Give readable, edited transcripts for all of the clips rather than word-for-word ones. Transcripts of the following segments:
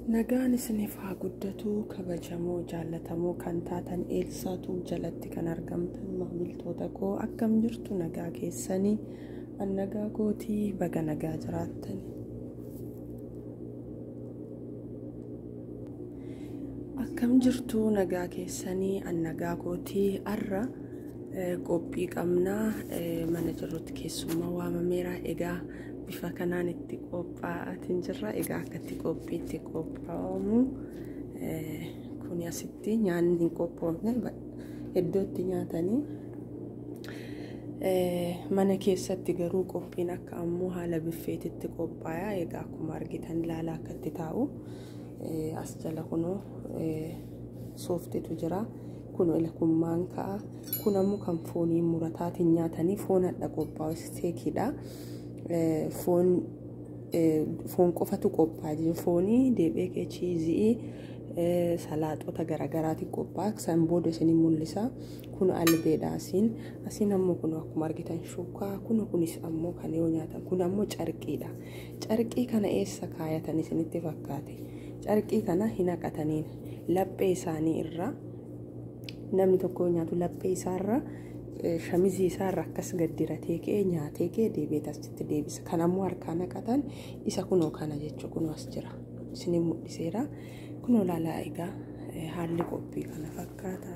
Nagaan isiniif haa guddatu kabajamoo jaallatamoo kan taatan Eelsaatu jalatti kan argamtan maamiltoota koo akkam jirtu nagaa keessanii an nagaa kootii baga nagaa jiraattani. Akkam jirtu nagaa keessanii an nagaa kootii har'a qophii qabnaa mana jirrutti keessummaa waamameera egaa bifa kanaan itti qophaa'aatiin jirra. Egaa akkatti qophiitti qophaa'amu kun asitti nyaanni hin qophoofne iddootti nyaatanii mana keessatti garuu qophiin akka ammoo haala biffeetitti qophaa'a. Egaa akkuma argitan ilaala akkatti taa'u as jala kunoo sooftitu jira. Kun kun maankaa kun ammoo kan foonii murataatiin nyaatanii foon hadha qophaa'u isteekiidha. Foon qofatu qophaa'a jechuudha. Foonii deebi'ee chiizii salaaxota garaagaraatiin qophaa'a. San booda isin mul'isa. Kun albeedha asiin. Asiin ammoo kun akkuma argitan shuukaa. Kun kunis ammoo kan yoo nyaatan. Kun ammoo carqiidha. Carqii kana eessa kaayatan isinitti fakkaate? Carqii kana hin haqataniin laphee isaanii irra namni tokko nyaatu laphee isaarra shamizii isaarra akkas gaddiratee ka'ee nyaatee ka'ee deebi'ee asitti deebisa. Kan ammoo harkaan haqatan isa kunoo kana jechuudha. Kunoo as jira. Isin mul'iseera. Kunoo laalaa egaa haalli qophii kana fakkaata.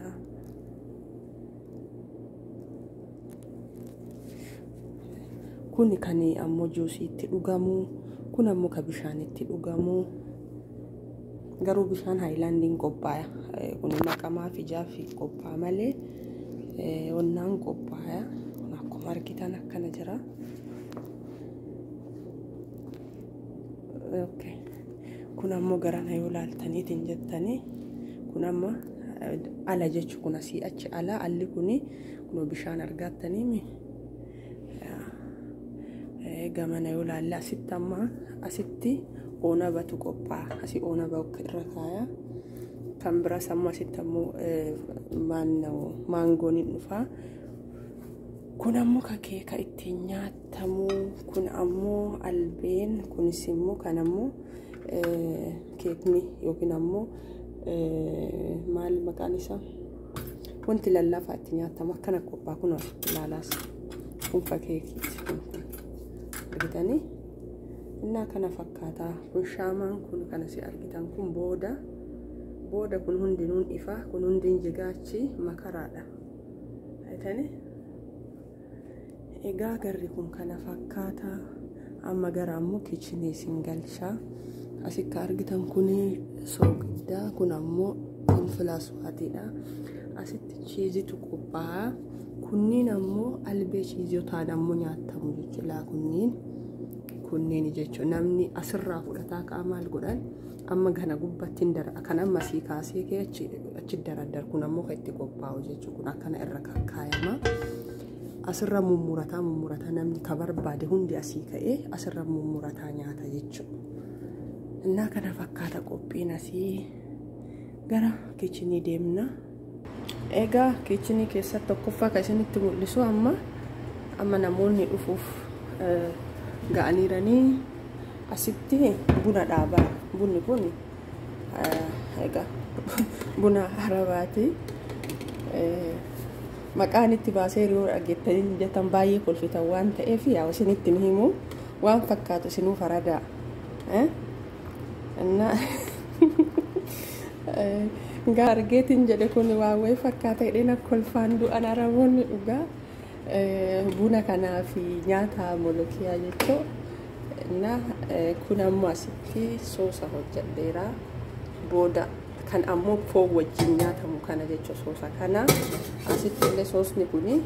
Kun kan ammoo juusiitti dhugamu. Kun ammoo kan bishaanitti dhugamu. Garuu bishaan haayilaandiin qophaa'a. Kun maqamaa fi ijaaf qophaa'a malee onnaan qophaa'a. Akkuma argitan akkana jira. Kun ammoo garana yoo laaltaniitiin jettanii kun amma ala jechuun kun asii achi ala alli kuni kunoo bishaan argattanii gamana yoo laalle asitti amma asitti oonabatu qophaa'a. Asii oonaba irra kaaya. Kan biraas ammoo asitti ammoo maangoon hin dhufa. Kun ammoo keeka ittiin nyaatamu. Kun ammoo albeen. Kunis immoo kan ammoo keekni yookiin ammoo maal maqaan isaa wanti lallaafaa itti nyaatamu akkana qophaa'a. Kun asitti ilaalaas. Kun keekiiti. Kun argitanii? Innaa kana fakkaata. Kun shaamaan kun kan asii argitan kun booda. Booda kun hundinuun ifa. Kun hundiin jigaachi makaraadha. Argitanii? Egaa garri kun kana fakkaata. Amma gara ammoo kichinii isin galchaa. Asi akka argitan kun soogiddaa. Kun ammoo infilaaswaatiidha. Asitti chiizitu qophaa'a. Kunniin ammoo albee chiizotaan ammoo nyaatamu jechuudha. Kunniin. Kunneen jechuun namni asirraa fudhataa ka'a maal godhan amma kana gubbatti hin dara kan amma asii kaasee ka'e achi daraddar kun ammoo kan itti qophaa'u jechuudha. Kun akkana irra kakkaayama. Asirra mummurataa mummurataa namni ka barbaade hundi asii ka'ee asirra mummurataa nyaata jechuudha. Innaa kana fakkaata qophiin asii gara kichinii deemna. Egaa kichinii keessatti tokkoffaa kan isinitti mul'isu amma amma namoonni dhufuuf ga'aniiranii asitti buna dhaabaa. Bunni kun egaa buna arabaati. Maqaan itti baasee yeroo dhaggeettanii jettan baay'ee kolfitan waan ta'eef yaa isinitti hin himu waan fakkaatu isinuu faradaa. Innaa gaa argeetiin jedhe kun waan wayii fakkaata jedheen akka kolfaan du'an araboonni dhugaa. Buna kanaa fi nyaata molokiyaa jechuun na kun ammoo asitti soosa hojjedheera. Booda kan ammoo foon wajjin nyaatamu kana jechuun soosa kana asitti illee soosni kuni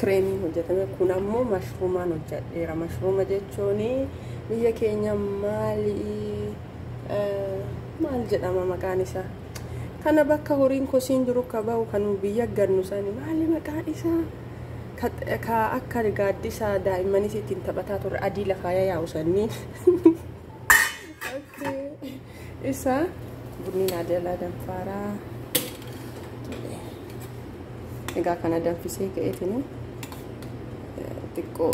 kireemiin hojjetame. Kun ammoo mashruumaan hojjedheera. Mashruuma jechuun biyya keenya maali maal jedhama maqaan isaa? Kana bakka horiin kosiin jiru ka bahu kan biyya gannu sani maali maqaan isaa? Ka akka gaaddisa daa'immanis ittiin taphataa turre adii lafaa yaa'u sanii. Isa bunni naa danfaaraa. Egaa kana danfisee ka'eetiin xiqqoo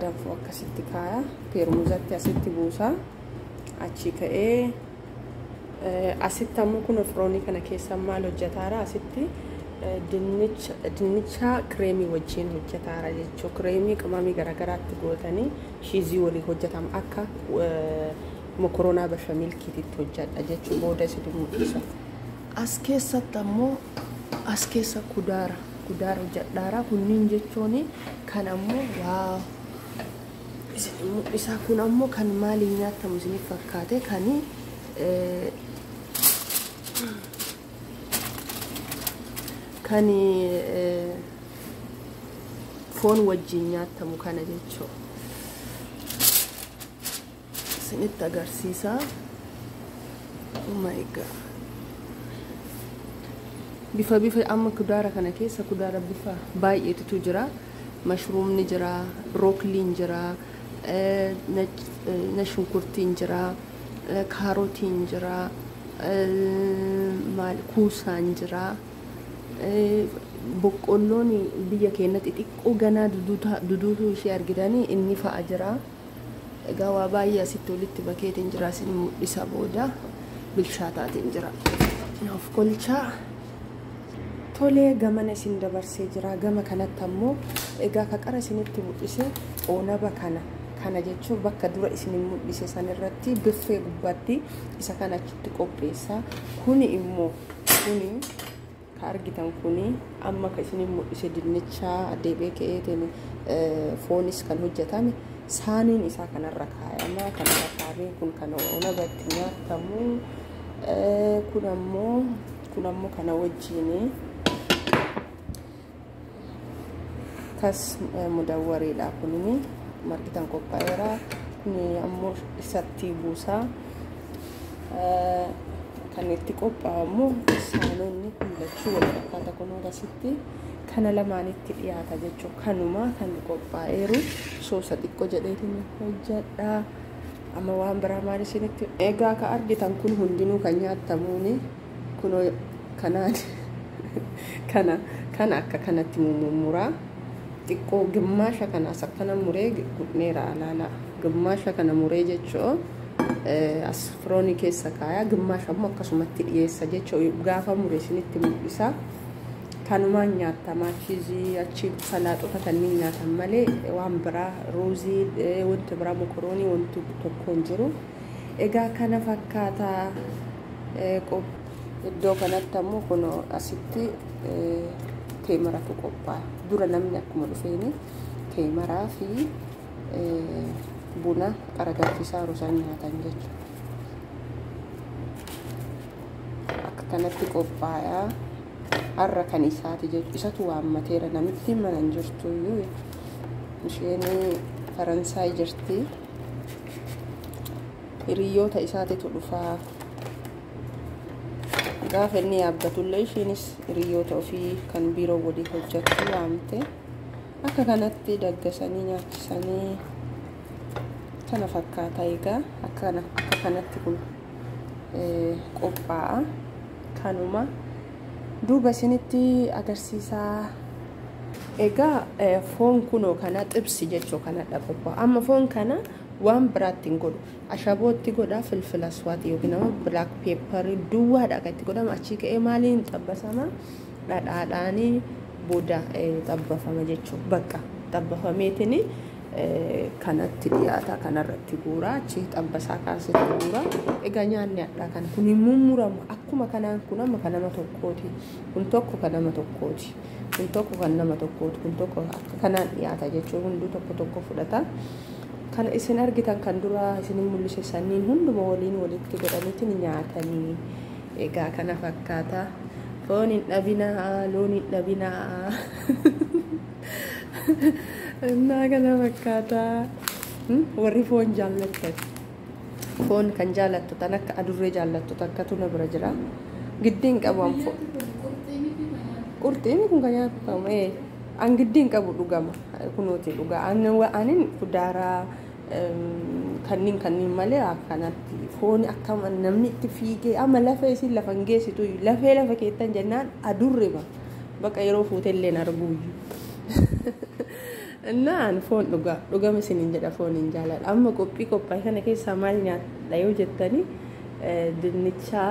danfuu akkasitti kaaya. Peermuzatti asitti buusaa. Achi ka'ee asitti ammoo kun firoonii kana keessa maal hojjetaara asitti dinnicha kireemii wajjin hojjetaara jechuudha. Kireemii qimamii garaagaraatti gootanii shiizii walii hojjetama akka mokoronaa bashamilkiititti hojjedha jechuudha. Booda isitti mul'isa. As keessatti ammoo as keessa kudaara hojjedhaara kunniin jechuun kan ammoo waa isin mul'isa. Kun ammoo kan maaliin nyaatamu isiniif fakkaate kan kan foon wajjin nyaatamu kana jechuudha. Isinitti agarsiisa. Oh my God. Bifa bifa amma kudaara kana keessa kudaara bifa baay'eetu jira. Mashruumni jira, brookliin jira, shunkurtiin jira, kaarotiin jira, kuusaan jira. Boqqolloon biyya keenyatti xixiqqoo ganaa duduutuu ishee argitanii inni fa'a jira. Egaa waa baay'ee asitti walitti bakeetiin jira isin mul'isa booda bilchaataatiin jira. Of kolchaa. Tolee gamana isin dabarsee jira. Gama kanatti ammoo egaa ka qara isinitti mul'ise oonaba kana. Kana jechuun bakka dura isin mul'ise sanirratti biffee gubbaatti isa kana achitti qopheessa. Kuni immoo kuni ka argitan kuni amma ka isin mul'ise dinnicha deebee ka'eetiin foonis kan hojjetame saaniin isaa kanarra kaayama. Kanarra kaa'amee kun kan oonaba itti nyaatamu. Kun ammoo kana wajjini kas mudawwareedha kunini margitan qophaa'eera. Kuni ammoo isatti buusaa kan itti qophaa'amu saanonni kun lachuu wal fakkaata kunoo asitti kana lamaanitti dhiyaata jechuudha. Kanuma kan qophaa'eeru soosa xiqqoo jedheetiin hojjedha. Amma waan biraa maal isinitti egaa ka argitan kun hundinuu kan nyaatamuuni kunoo kanaan kana akka kanatti mummuraa xiqqoo gimmaasha kanas akkana muree gudneera alaala gimmaasha kana muree jechuu as firoonii keessa kaayaa gimmaasha ammoo akkasumatti dhiyeessa jechuu gaafa muree isinitti mul'isa. Kanumaan nyaatamaa chiizii achi salaaxota kanneen nyaatan malee waan biraa ruuzii wanti biraa mokoroonii wanti tokko hin jiru. Egaa kana fakkaataa iddoo kanatti ammoo kun asitti teemaratu qophaa'a. Dura namni akkuma dhufeeni teemaraa fi buna qara danfisaa rusaan nyaatan jechuudha. Akka kanatti qophaa'a. Har'a kan isaati jechuudha. Isatu waammateera namitti mana hin jirtu iyyuu. Isheen Faransaay jirti. Hiriyoota isaatitu dhufaa. Gaafa inni yaabbatullee isheenis hiriyoota ofii kan biiroo walii hojjettu waamte. Akka kanatti daggasanii nyaachisanii kana fakkaata egaa akka kanatti kun qophaa'a. Kanuma duuba isinitti agarsiisaa. Egaa foon kunoo kana xibsi jechuu kanadha qophaa'a. Amma foon kana waan biraatti hin godhu. Ashabootti godha filfila aswaati yookiin ammoo black pepper duwwaadha kan itti godhama. Achii ka'ee maaliin xabbasama? Dhadhaadhaanii booda xabbafama jechuudha. Bakka xabbafameetiin kanatti dhiyaata kanarratti guura achi xabbasaa kaasetti guura. Egaa nyaanni hadhaa kana kun hin mummuramu akkuma kanaan kun amma kan nama tokkooti. Kun tokko kan nama tokkooti. Kun tokko kan nama tokkooti. Kun tokko akka kanaan dhiyaata jechuudha. Hunduu tokko tokko fudhata. Kana isin argitan kan dura isin mul'ise sanniin hunduma waliin walitti godhaniitiin nyaatanii. Egaa kana fakkaata. Foon hin dhabinaa, loon hin dhabinaa. Innaa kana fakkaata. Warri foon jaallattan. Foon kan jaallattu tan akka adurree jaallattu takkatu na bira jira. Giddiin qabu an foon. Qurxiin kun kan nyaatamu. An giddiin qabu dhugama. Kunuuti dhugaa. Anin kudaaraa kanneen malee akkanatti foon akka namni itti fiigee amma lafee isin lafa hin geessitu lafee lafa keettan jennaan adurrema. Bakka yeroo fuutellee hin arguuyyuu. Innaan foon dhugaa dhugama isiniin jedha, foon hin jaaladha. Amma qophii qophaa'e kana keessaa maal nyaadha yoo jettanii, dinnicha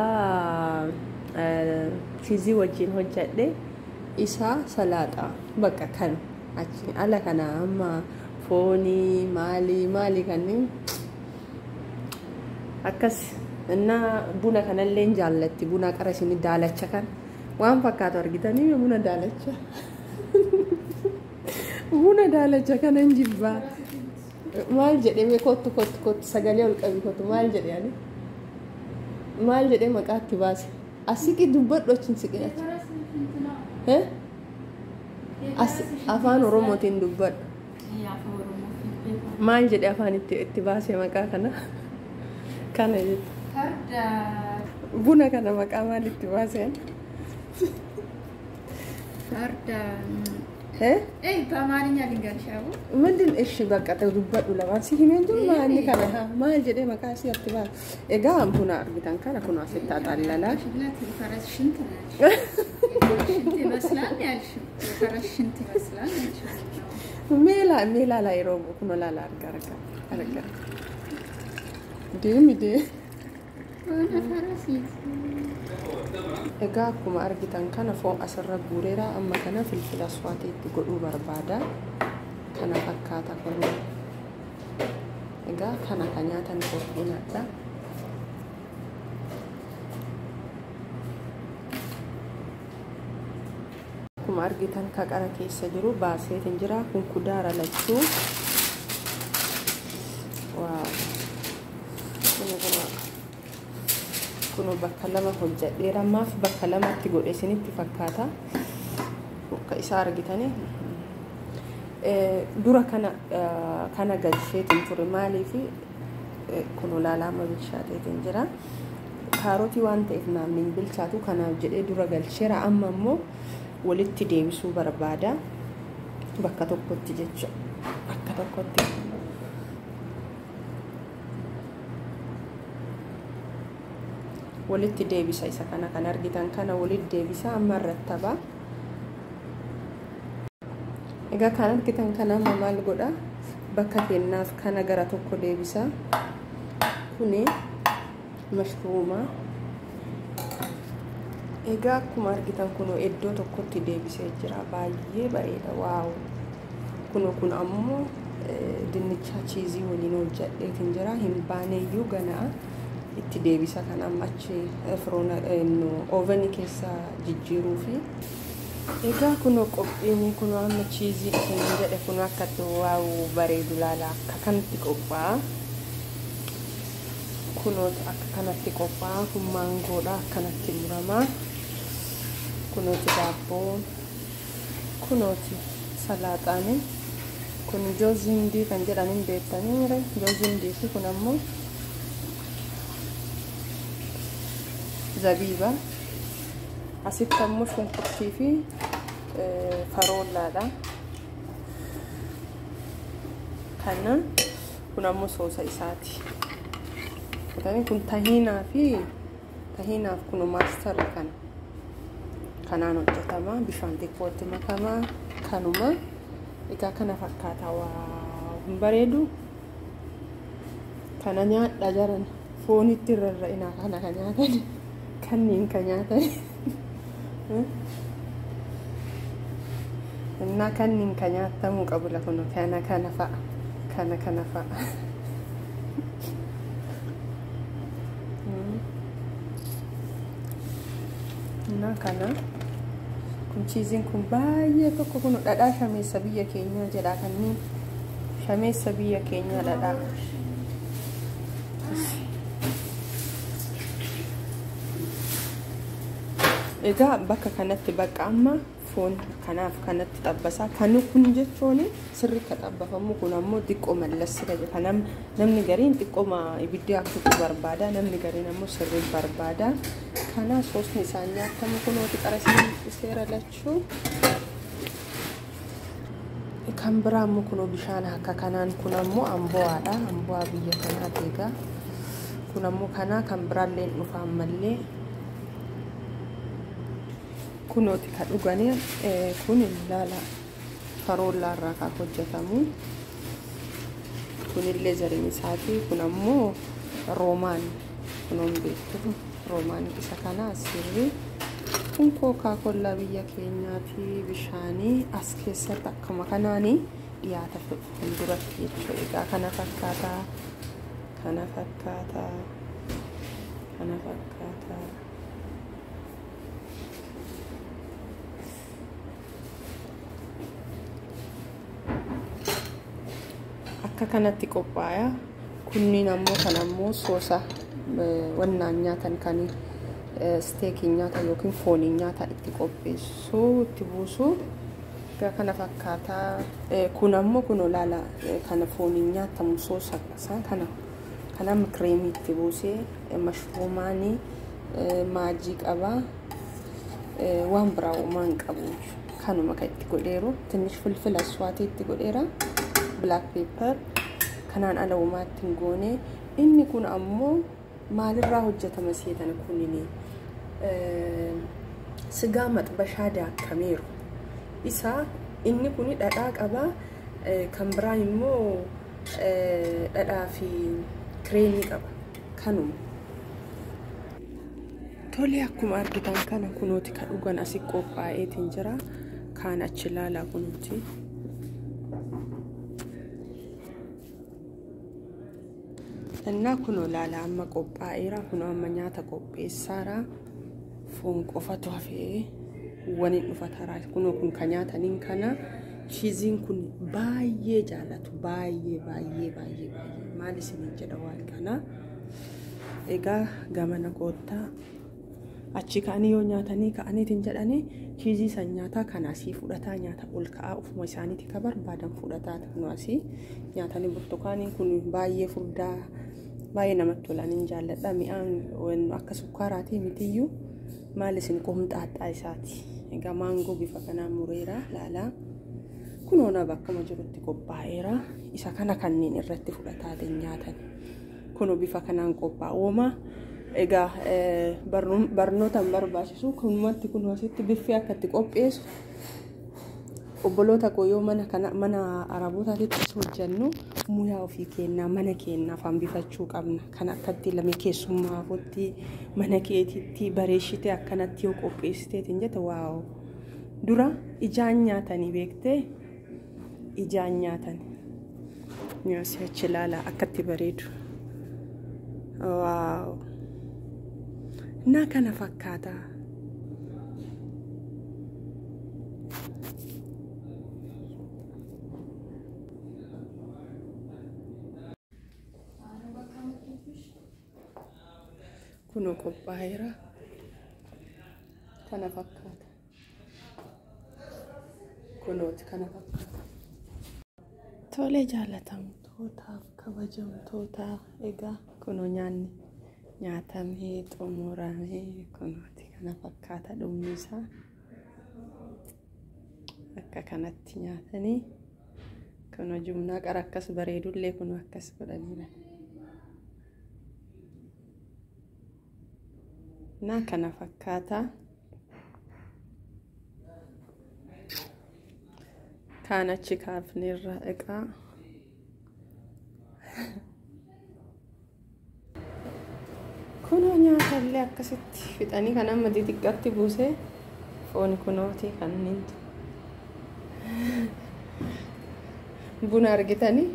cheese wajjin hojjedhe, isaa salaaxaa, bakka kan achi ala kana amma foonii maalii maalii kanneen akkas. Innaa buna kanallee hin jaallatti. Buna qara isin daalacha kan waan fakkaatu argitanii, buna daalacha, buna daalacha kana hin jibbaa. Maal jedhee? Kottu, kottu, kottu, sagalee ol qabi, kottu. Maal jedhee? Ani maal jedhee maqaatti baase? Asiqi dubbadhu, achiin siqi, achi as afaan Oromootiin dubbadhu. Maal jedhee afaan itti baase maqaa kana kana jettu? Buna kana maqaa maal itti baaseen? Farda. በአማርኛ ልንገርሽ አቡ። ምንድን? እሺ በቃ dubbadhu, lamaan si himeen jiru. Maalni kana maal jedhee maqaa isii itti baase? Egaa buna argitan kana kun asitti axallalaa. የፈረስ ሽንት ነው ያልሽው። ሽንት ይመስላል ያልሽው። የፈረስ ሽንት ይመስላል ያልሽው። Meela meela yeroo kun laala, arga, arga, arga, deemi deemi. የሆነ ፈረስ። Egaa akkuma argitan kana foon asirra guureera. Amma kana filfila aswaateetti godhuu barbaada. Kana fakkaata kun. Egaa kana kan nyaatan qophiinadha. Akkuma argitan ka qara keessa jiru baaseetiin jira. Kun kudaara lachuu. Wow. Kun bakka lama hojjedheera. Maaf bakka lamatti godhe isinitti fakkaata? Bakka isaa argitanii dura kana galcheetiin ture. Maaliif? Kun olaalaa amma bilchaateetiin jira. Kaarotii waan ta'eef naamni hin bilchaatu, kanaaf jedhee dura galcheera. Amma immoo walitti deebisuu barbaada, bakka tokkotti jechuudha, bakka tokkotti. Walitti deebisa. Isa kana kan argitan kana walitti deebisa. Amma irratti. Egaa kan argitan kana amma maal godha? Bakka kennaaf kana gara tokko deebisa. Kuni mashruuma. Egaa akkuma argitan kun iddoo tokkotti deebisee jira. Baay'ee bareeda, wow! Kun ammoo dinnicha cheese waliin hojjedheetiin jira. Hin baaneyyuu ganaa itti deebisa. Kan amma achi firoona oven keessa jijjiiruu fi egaa kun qophiin kun amma cheese isin jedhe kun akkatti, wow, bareedu. Laala, akka kanatti qophaa'a. Kunooti akka kanatti qophaa'a. Kun maangoodha, akkanatti muramaa. Kunooti daabboo, kunooti salaaxaani. Kun joozindii kan jedhan hin beektanii, joozindii fi kun ammoo zabiiba. Asitti ammoo shunkurtii fi faroollaadha. Kana kun ammoo soosa isaati. Kun tahiinaa fi tahiinaaf kun mustard kana kanaan hojjetama. Bishaan xiqqootti makama. Kanuma. Egaa kana fakkaata. Waa hin bareedu? Kana nyaadha jaran. Foonitti rarra'inaa. Kana kan nyaatan, kanneen kan nyaatan innaa kanneen kan nyaatamuu qabu kun kana kana fa'a, kana kana fa'a. Innaa kana kun cheeseiin kun baay'ee tokko. Kun dhadhaa shameessa biyya keenyaa jedha. Kanneen shameessa biyya keenyaa dhadhaa. Egaa bakka kanatti bakka amma foon kanaaf kanatti xabbasaa. Kan kun jechuun sirri ka xabbafamu. Kun ammoo xiqqoo mallassi kan namni gariin xiqqooma ibiddi akka barbaada, namni gariin ammoo sirrii barbaada. Kana soosni isaan nyaatamu kunooti qarasiin seera lachuu. Kan biraa ammoo kunoo bishaan akka kanaan. Kun ammoo ambo'aadha, ambo'aa biyya kanaati. Egaa kun ammoo kana kan biraallee dhufa ammallee. Kunooti ka dhuganii kun ilaala. Faroollaa irraa kan hojjetamu. Kunillee zariin isaati. Kun ammoo roomaan kunuun beektu roomaan isa kana asirri. Kun kookaa kollaa biyya keenyaati bishaanii as keessatti akkuma kanaanii dhiyaata fuulduratti jechuudha. Egaa kana fakkaataa kana fakkaataa kana fakkaataa. Akka kanatti qophaa'a. Kunniin ammoo kan ammoo soosa wannaan nyaatan kan isteekiin nyaata yookiin fooniin nyaata itti qopheessu itti buusu. Egaa kana fakkaataa. Kun ammoo kun olaala kana fooniin nyaatamu soosa isaa kana kana kireemii itti buusee mashruumaanii maajii qaba. Waan biraa uumaa hin qabu. Kanuma kan itti godheeru. Tinnish filfila aswaatii itti godheera. Black pepper kanaan ala uumaatti hin goone. Inni kun ammoo maalirraa hojjetama seetan kunini sigaa maxbashaa daakameeru. Isa inni kun dhadhaa qaba. Kan biraan immoo dhadhaa fi kireemii qaba. Kanuma. Tole akkuma argitan kana kunooti kan dhugan asii qophaa'eetiin jira. Kaan achi ilaalaa kunooti. Innaa kunoo ilaala amma qophaa'eera. Kunoo amma nyaata qopheessaara. Foon qofatu hafee waniin dhufataara. Kunoo kun kan nyaataniin kana chiiziin kun baay'ee jaallatu. Baay'ee baay'ee baay'ee baay'ee maal isiniin jedha waan kana. Egaa gamana koottaa achi ka'anii yoo nyaatanii ka'aniitiin jedhanii chiizii san nyaataa kana asii fudhataa nyaata ol ka'aa ofuma isaaniiti ka barbaadan fudhataa kunoo asii nyaatanii burtukaaniin kun baay'ee furdaa baay'ee namatti tolan hin jaalladha. Mi'aan akka sukkaaraatii mitiyyuu maal isin qomxaaxxaa isaati. Egaa maangoo bifa kanaan mureera laalaa. Kunoo na bakkuma jirutti qophaa'eera. Isa kana kanneen irratti fudhataatiin nyaatan. Kunoo bifa kanaan qophaa'ooma. Egaa barnoota hin barbaachisu. Kunumatti kun asitti biffee akka itti qopheessu. Obboloota koo yoo mana kana mana arabootaatti hojjennu muyaa ofii kennaa mana keenyaaf hambifachuu qabna. Kan akkatti lame keessummaafutti mana keetitti bareeshitee akkanatti yoo qopheessiteetiin jette waaw. Dura ijaan nyaatanii beektee ijaan nyaatan. Nyaasi achi ilaalaa akkatti bareedu. Waaw. Na kana fakkaata. Kunoo qophaa'eera. Kana fakkaata. Kunooti kana fakkaata. Tole jaalatamtootaaf kabajamtoota egaa kunoo nyaanni nyaatamee xumuramee kunooti kana fakkaata dhumni isaa. Akka kanatti nyaatanii kunoo jumnaa qara akkas bareedullee kunoo akkas godhaniidha. Na kana fakkaata. Kaan achi kaafneerra egaa. Kunoo nyaatallee akkasitti fixanii kan amma xixiqqaatti buusee foon kunooti kanneentu. Buna argitanii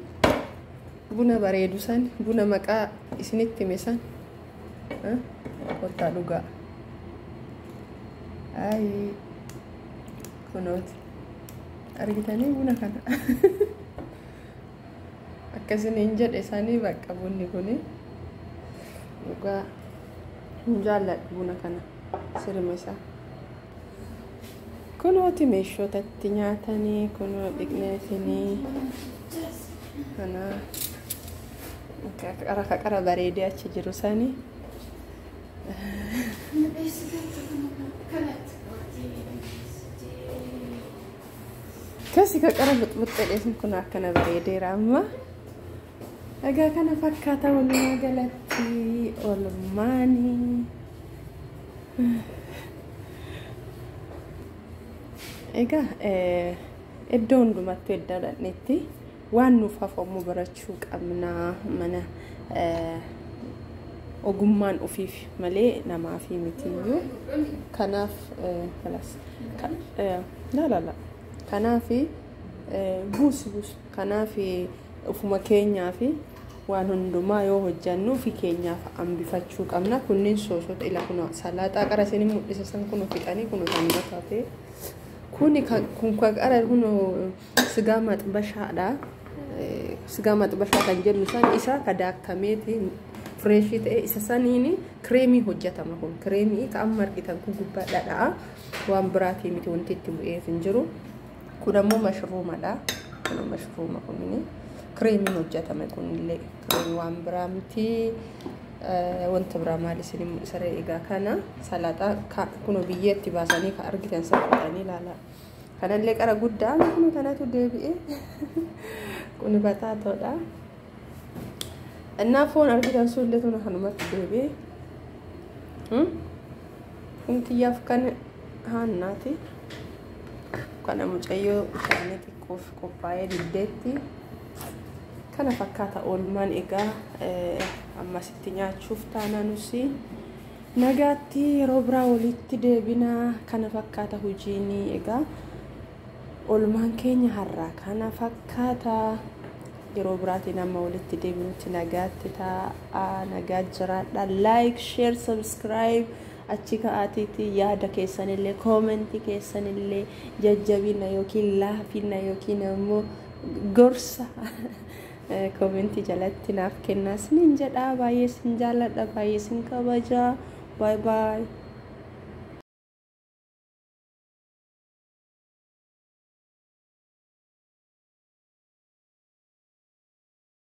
buna bareedu san buna maqaa isinitti hime san kottaa dhugaa. Ayi kunooti argitanii buna kana akkasiniin jedhe sanii bakka bunni kuni dhugaa hin jaalladhu buna kana sirma isaa. Kunooti meeshootatti nyaatanii kunoo dhiqneetinii kana qara bareedee achi jiru sanii. Kasi qara buxbuxxee kun akkana bareedeera amma. Egaa kana fakkaata walumaa galatti oolmaanii. Egaa Iddoo hundumattuu iddoo dhaqnetti waan nuuf hafamu barachuu qabna. Mana ogummaan ofiif malee namaaf mitiyyuu. Kanaaf la kanaaf buusi buusi kanaaf ofuma keenyaaf waan hundumaa yoo hojjannu ofii keenyaaf hambifachuu qabna. Kunniin soosota ila kun salaaxaa qara isin mul'isa san kun fixanii kun kan taate kuni kun qara kun sigaa maxbashaadha. Sigaa maxbashaa kan jennu san isa ka daakkameeti fireeshii ta'e isa saniin kireemii hojjetama. Kun kireemii ka amma argitan kun gubbaa dhadhaa, waan biraatii miti, wanti itti bu'eef hin jiru. Kun ammoo mashruumadha. Kun mashruuma, kunini kireemiin hojjetame, kunillee kireemii, waan biraa miti. Wanta biraa maal isin mul'isa? Egaa kana salaaxaa kun biyyeetti baasanii ka argitan san fixanii ilaala. Kanallee qara guddaa kun kanatu deebi'e, kun bataatoodha. Innaa foon argitan sunillee tun kanumatti deebi'e. Kun kiyyaaf kan haannaati. Kana mucayyoo isaanii xiqqoof qophaa'ee diddeetti. Kana fakkaata oolmaan. Egaa ammasitti nyaachuuf taananus nagaatti, yeroo biraa walitti deebinaa. Kana fakkaata hojiin. Egaa oolmaan keenya har'aa kana fakkaata. Yeroo biraatiin amma walitti deebinutti nagaatti taa'aa, nagaa jiraadha. Like, share, subscribe achi ka'aatiitti yaada keessanillee, koomentii keessanillee, jajjabina yookiin laafina yookiin ammoo gorsa koomentii jalatti naaf kennaa isiniin jedha. Baay'ee isin jaalladha, baay'ee isin kabajaa. Baay baay.